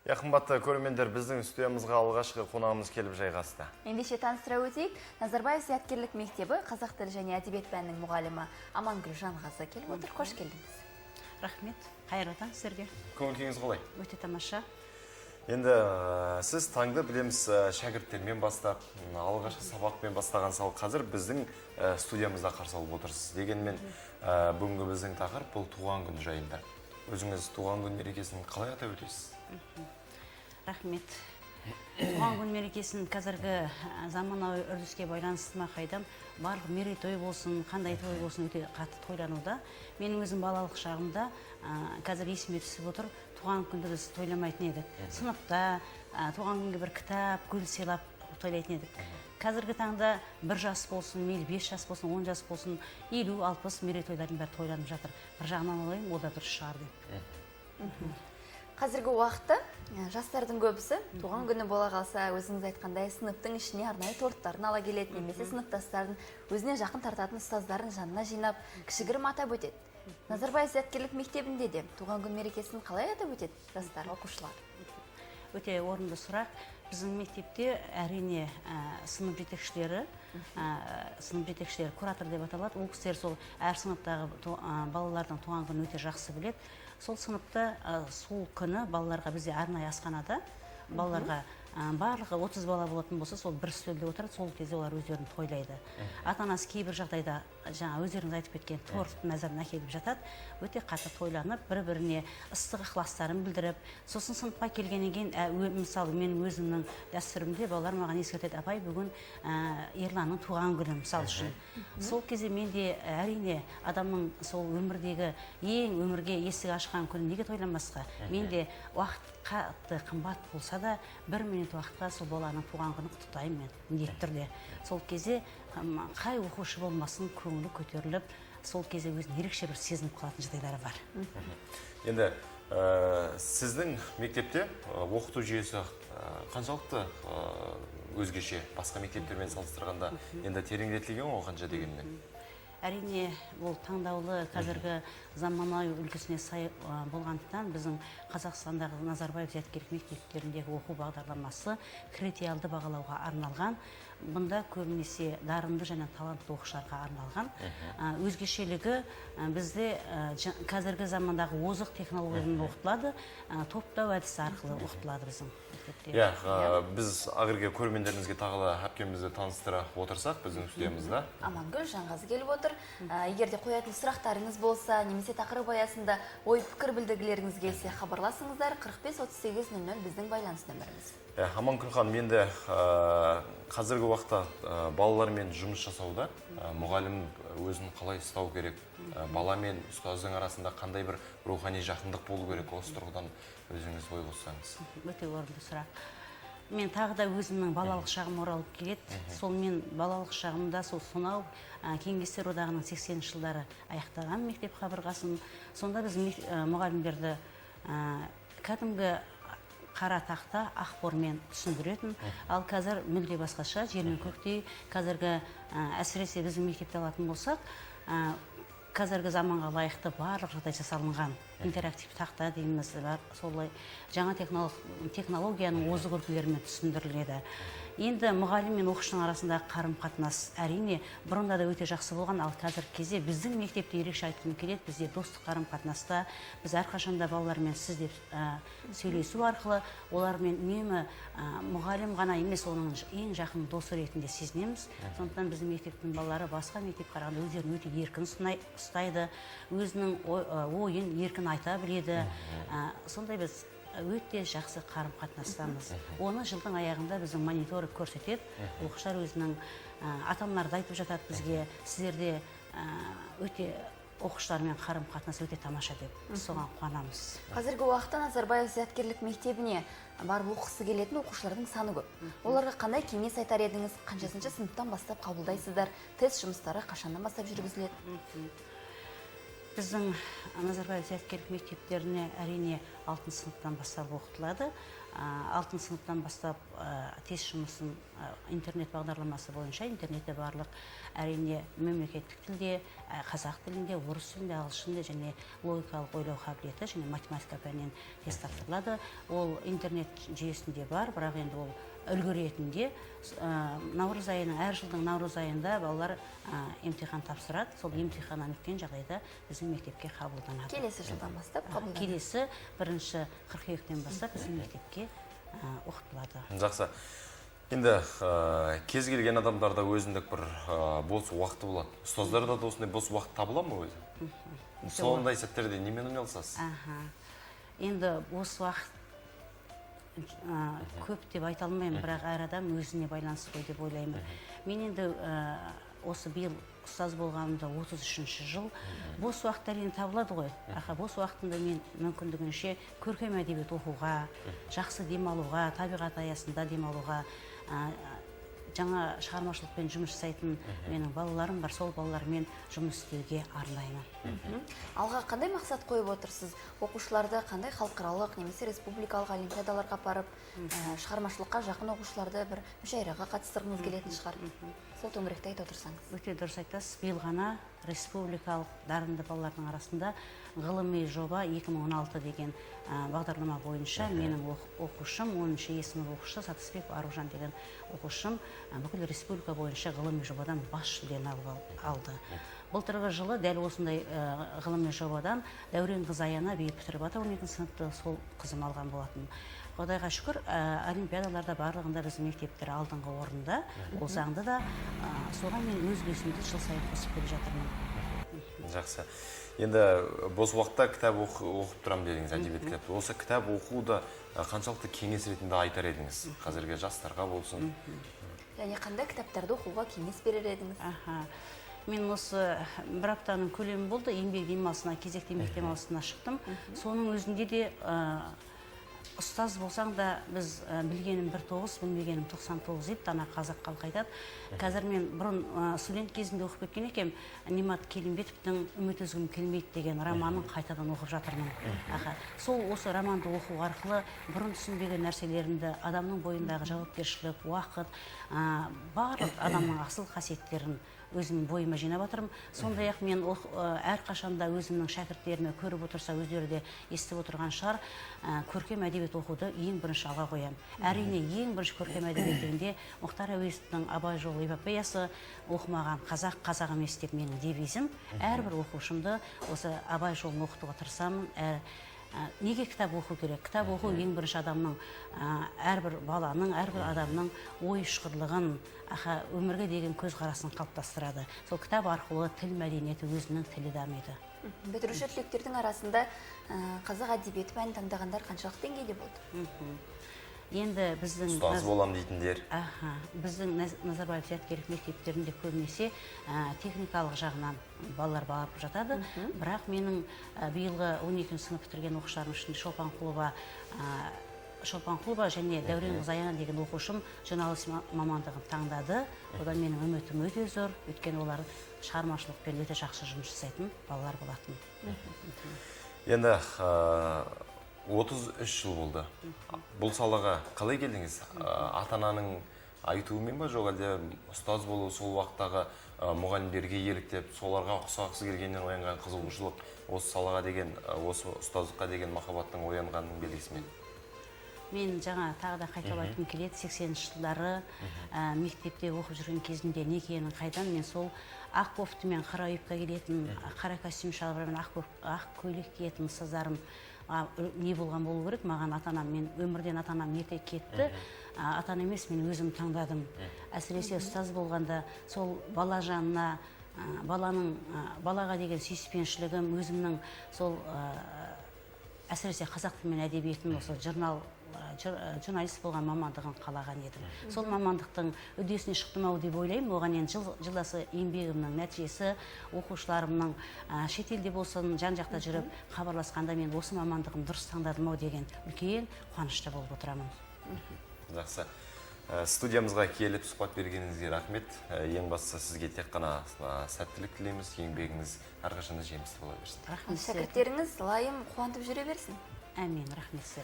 Иә, қымбатты көрермендер, біздің студиямызға алғашқы қонағымыз келіп жайғасты. Ендеше таныстыра өтейік. Назарбаев зияткерлік мектебі қазақ тілі және әдебиет пәнінің мұғалімі Амангүл Жанғазы келіп отыр. Қош келдіңіз. Рахмет, қайырлы таң сіздерге. Көңіл күйіңіз қалай? Өте тамаша. Енді сіз таңды білеміз, шәкірттермен бастап, алғашқы сабақпен бастаған сал қазір біздің студиямызда қарсы алып отырсыз. Дегенмен бүгінгі біздің тақырып бұл туған күн жайында. Өзіңіз туған күн мерекесін қалай атап өтесіз? Рахмет. Туған күн мерекесін қазіргі заманауи үрдіске байланысты ма, қайдам, барлық мерейтой болсын, қандай той болсын, өте қатты тойлануда. Менің өзім балалық шағымда, қазір есіме түсіп отыр, туған күнді біз тойламайтын едік. Сыныпта туған күнге бір кітап, гүл сыйлап тойлайтын едік. Қазіргі таңда 1 жас болсын, мейлі 5 жас болсын, 10 жас болсын, 50, 60 мерейтойлардың бәрі тойланып жатыр. Бір жағынан ойлаймын, ол да дұрыс шығар деп. Қазіргі уақытта жастардың көбісі туған күні бола қалса, өзіңіз айтқандай, сыныптың ішіне арнайы торттарын ала келеді немесе сыныптастарын, өзіне жақын тартатын ұстаздарын жанына жинап, кішігірім атап өтеді. Назарбаев зияткерлік мектебінде де туған күн мерекесін қалай атап өтеді жастар, оқушылар? Өте орынды сұрақ. Біздің мектепте, әрине, сынып жетекшілері куратор деп аталады. Ол кісілер сол әр сыныптағы балалардың туған күнін өте жақсы біледі. Сол сыныпта сол күні балаларға бізде арнайы асханада балаларға, барлығы 30 бала болатын болса, сол бір үстелде отырады. Сол кезде олар өздерін тойлайды. Ата анасы кейбір жағдайда жаңа өздеріңіз айтып кеткен торт мәзірін әкеліп жатады. Өте қатты тойланып, бір біріне ыстық ықыластарын білдіріп, сосын сыныпқа келгеннен кейін, мысалы, менің өзімнің дәстүрімде балалар маған ескертеді: «Апай, бүгін Ерланның туған күні», мысалы үшін. Сол кезде мен де, әрине, адамның сол өмірдегі ең өмірге есік ашқан күнін неге тойламасқа? Мен де уақыт қатты қымбат болса да, бір минут уақытқа сол баланың туған күнін құттықтаймын мен міндетті түрде. Сол кезде қай оқушы болмасын, көңілі көтеріліп, сол кезде өзін ерекше бір сезініп қалатын жағдайлары бар. Енді сіздің мектепте оқыту жүйесі қаншалықты өзгеше басқа мектептермен салыстырғанда? Енді тереңдетілген ғой қанша дегенмен. Әрине, бұл таңдаулы, қазіргі заманауи үлгісіне сай болғандықтан, біздің Қазақстандағы Назарбаев зияткерлік мектептеріндегі оқу бағдарламасы критериалды бағалауға арналған. Бұнда көбінесе дарынды және талантты оқушыларға арналған. Өзгешелігі, бізде қазіргі замандағы озық технологиямен оқытылады, топтау әдісі арқылы оқытылады біздің мектепте. Иә, біз ақырғы көрермендерімізге тағы да әпкемізді таныстыра отырсақ, біздің студиямызда Амангүл Жанғазы келіп отыр. Егер де қоятын сұрақтарыңыз болса немесе тақырып аясында ой пікір білдіргілеріңіз келсе, хабарласыңыздар. 45 38 00 біздің байланыс нөміріміз. Иә, Амангүл ханым, енді қазіргі уақытта балалармен жұмыс жасауда мұғалім өзін қалай ұстау керек, бала мен ұстаздың арасында қандай бір рухани жақындық болу керек, осы тұрғыдан өзіңіз ой қоссаңыз. Өте орынды сұрақ. Мен тағы да өзімнің балалық шағым оралып келеді. Сол мен балалық шағымда сол сонау Кеңестер Одағының 80 жылдары аяқтаған мектеп қабырғасын. Сонда біз мұғалімдерді кәдімгі қара тақта, ақ бормен түсіндіретін. Ал қазір мүлде басқаша, жер мен көктей. Қазіргі, әсіресе біздің мектепте алатын болсақ, қазіргі заманға лайықты барлық жағдай жасалынған. Интерактив тақта дейміз бар, солай жаңа технологияның озық үлгілерімен түсіндіріледі. Енді мұғалім мен оқушының арасындағы қарым қатынас, әрине, бұрында да өте жақсы болған. Ал қазіргі кезде біздің мектепте ерекше айтқым келеді, бізде достық қарым қатынаста. Біз әрқашанда балалармен сіз деп сөйлесу арқылы олармен үнемі мұғалім ғана емес, оның ең жақын досы ретінде сезінеміз. Сондықтан біздің мектептің балалары басқа мектепке қарағанда өздерін өте еркін ұстайды, өзінің ойын еркін айта біледі. Сондай біз өте жақсы қарым қатынастамыз. Оны жылдың аяғында біздің мониторинг көрсетеді. Оқушылар өзінің, ата аналар да айтып жатады бізге: «Сіздерде өте оқушылармен қарым қатынас өте тамаша», — деп. Біз соған қуанамыз. Қазіргі уақытта Назарбаев зияткерлік мектебіне барып оқығысы келетін оқушылардың саны көп. Оларға қандай кеңес айтар едіңіз? Қаншасыншы сыныптан бастап қабылдайсыздар? Тест жұмыстары қашаннан бастап жүргізіледі? Біздің Назарбаев зияткерлік мектептеріне әрине 6 сыныптан бастап оқытылады. 6 сыныптан бастап тест жұмысын интернет бағдарламасы бойынша, интернетте барлық әрине мемлекеттік тілде, қазақ тілінде, орыс тілінде, ағылшын тілінде және логикалық ойлау қабілеті және математика пәнінен тест тапсырылады. Ол интернет жүйесінде бар, бірақ енді ол үлгі ретінде наурыз айының, әр жылдың наурыз айында балалар емтихан тапсырады. Сол емтиханнан өткен жағдайда біздің мектепке қабылданады. Келесі жылдан бастап қабылданады. Келесі 1 қыркүйектен бастап біздің мектепке оқытылады. Жақсы. Енді кез келген адамдарда өзіндік бір бос уақыты болады. Ұстаздарда да осындай бос уақыт табыла ма өзі? Сондай сәттерде немен айналысасыз? Енді бос уақыт көп деп айта алмаймын, бірақ әр адам өзіне байланысты ғой деп ойлаймын. Мен енді осы биыл ұстаз болғанымда 33 жыл. Бос уақыт әрине табылады ғой. Бос уақытымда мен мүмкіндігінше көркем әдебиет оқуға, жақсы демалуға, табиғат аясында демалуға, жаңа шығармашылықпен жұмыс жасайтын менің балаларым бар, сол балалармен жұмыс істеуге арнаймын. Алға қандай мақсат қойып отырсыз? Оқушыларды қандай халықаралық немесе республикалық олимпиадаларға апарып, шығармашылыққа жақын оқушыларды бір мүшәйраға қатыстырғыңыз келетін шығар. Сол төңіректі айта отырсаңыз. Өте дұрыс айтасыз. Биыл ғана республикалық дарынды балалардың арасында ғылыми жоба 2016 деген бағдарлама бойынша менің оқушым, 10-ші сынып оқушысы Сатысбеков Аружан деген оқушым, бүкіл республика бойынша ғылыми жобадан бас жүлдені алды. Былтырғы жылы дәл осындай ғылыми жобадан Дәурен қыз Аяна биыл бітіріп жатыр 12 сыныпты, сол қызым алған болатын. Құдайға шүкір, олимпиадаларда барлығында біздің мектептер алдыңғы орында, ол заңды да, соған мен өз үлесімді жыл сайын қосып келе жатырмын. Жақсы. Енді бос уақытта кітап оқып тұрамын дедіңіз, әдебиет кітап. Осы кітап оқуды қаншалықты кеңес ретінде айтар едіңіз? Қазіргі жастарға болсын. Және қандай кітаптарды оқуға кеңес берер едіңіз? Мен осы бір аптаның көлемі болды, еңбек демалысына, кезекті еңбек демалысына шықтым. Соның өзінде де ұстаз болсаң да біз білгенім бір тоғыз, білмегенім тоқсан тоғыз дейді, дана қазақ халқы айтады. Қазір мен бұрын студент кезімде оқып кеткен екенмін, Немат Келімбетовтің Үміт үзгім келмейді деген романын қайтадан оқып жатырмын. Сол осы романды оқу арқылы бұрын түсінбеген нәрселерімді, адамның бойындағы жауапкершілік, уақыт, барлық адамның асыл қасиеттерін өзімнің бойыма жинап жатырмын. Сондай-ақ мен әрқашанда өзімнің шәкірттеріме көріп отырса, өздері де естіп отырған шығар, көркем әдебиет оқуды ең бірінші алға қоямын. Әрине, ең бірінші көркем әдебиет дегенде Мұхтар Әуезовтің Абай жолы эпопеясы оқымаған қазақ қазақ емес деп менің девизім. Әрбір оқушымды осы Абай жолын оқытуға тырысамын. Неге кітап оқу керек? Кітап оқу ең бірінші адамның, әрбір баланың, әрбір адамның ой ұшқырлығын, өмірге деген көзқарасын қалыптастырады. Сол кітап арқылы тіл мәдениеті, өзінің тілі дамиды. Бітіруші түлектердің арасында қазақ әдебиеті пәнін таңдағандар қаншалықты деңгейде болды? Енді біздің Ұстаз болам дейтіндер. Біздің Назарбаев зияткерлік мектептерінде көбінесе техникалық жағынан балалар барып жатады. Бірақ менің биылғы 12 сынып бітірген оқушыларым ішінде Шолпанқұлова және Дәурен Қызаян деген оқушым журналист мамандығын таңдады. Одан менің үмітім өте зор, өйткені олар шығармашылықпен өте жақсы жұмыс жасайтын балалар болатын. Енді 33 жыл болды. Бұл салаға қалай келдіңіз? Ата-ананың айтуымен ба, жоқ әлде ұстаз болу сол уақыттағы мұғалімдерге еліктеп, соларға ұқсағысы келгеннен оянған қызығушылық, осы салаға деген, осы ұстаздыққа деген махаббаттың оянғанының белгісі ме? Мен жаңа тағы да қайталап айтқым келеді, сексенінші жылдары, мектепте оқып жүрген кезімде не екенін қайдан, мен сол ақ кофтамен қара юбка киетін, қара костюм шалбармен ақ көйлек киетін ұстаздарым, не болған болу керек, маған ата-анам, мен өмірден ата-анам ерте кетті, ата-ана емес, мен өзім таңдадым. Әсіресе ұстаз болғанда сол бала жанына, баланың, балаға деген сүйіспеншілігім, өзімнің сол, әсіресе қазақ тілі мен әдебиетін осы журналист болған мамандығын қалаған едім. Сол мамандықтың үдесіне шықтым ау деп ойлаймын. Оған енді жылдасы еңбегімнің нәтижесі, оқушыларымның, шетелде болсын, жан-жақта жүріп хабарласқанда мен осы мамандығым дұрыс таңдадым ау деген үлкен қуанышта болып отырамын. Жақсы. Студиямызға келіп сұхбат бергеніңізге рахмет. Ең бастысы, сізге тек қана сәттілік тілейміз. Еңбегіңіз әрқашанда жемісті бола берсін. Рахмет сіздерге. Шәкірттеріңіз лайым қуантып жүре берсін. Әмин, рахмет сіздерге.